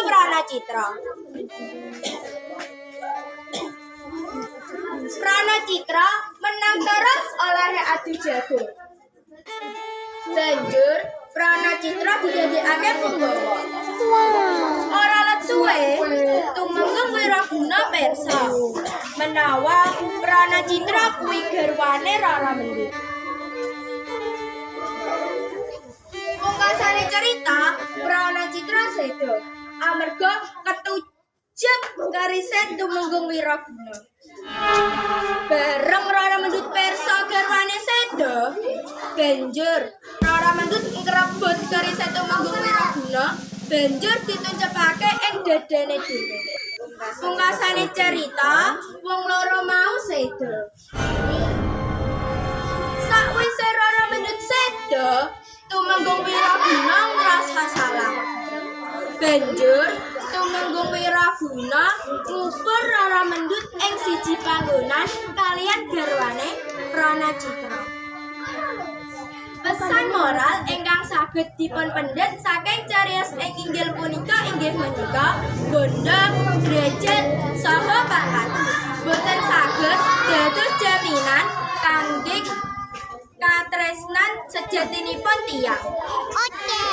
Pranacitra. Pranacitra menang terus oleh adu jago. Banjur Pranacitra didadekake punggawa. Ora let suwe, Tumenggung Wiraguna pirsa menawa Pranacitra kuwi garwane Rara Mendut. Pungkasane cerita, Pranacitra seda amarga ketujeb kerise Tumenggung Wiraguna. Bareng Rara Mendut pirsa garwane seda, banjur Rara Mendut ngrebut kerise Tumenggung Wiraguna, banjur dituncepake ing dadane dhewe. Pungkasane cerita, wong loro mau seda. Sakwise Rara Mendut seda, Tumenggung Wiraguna ngrasa salah. Banjur Tumenggung Wiraguna ngubur Rara Mendut ing siji panggonan kaliyan garwane Pranacitra. Pesan moral ingkang saged dipun pendhet saking cariyos ing inggil punika inggih menika bondo, derajat, saha pangkat boten saged dados jaminan kangge katresnan sejatinipun tiyang. Oke.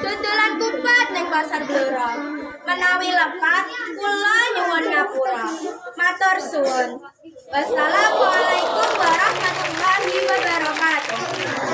Dodolan kupat ning Pasar Blora. Menawi lepat kula nyuwun ngapura. Matur suwun. Wassalamualaikum warahmatullahi wabarakatuh.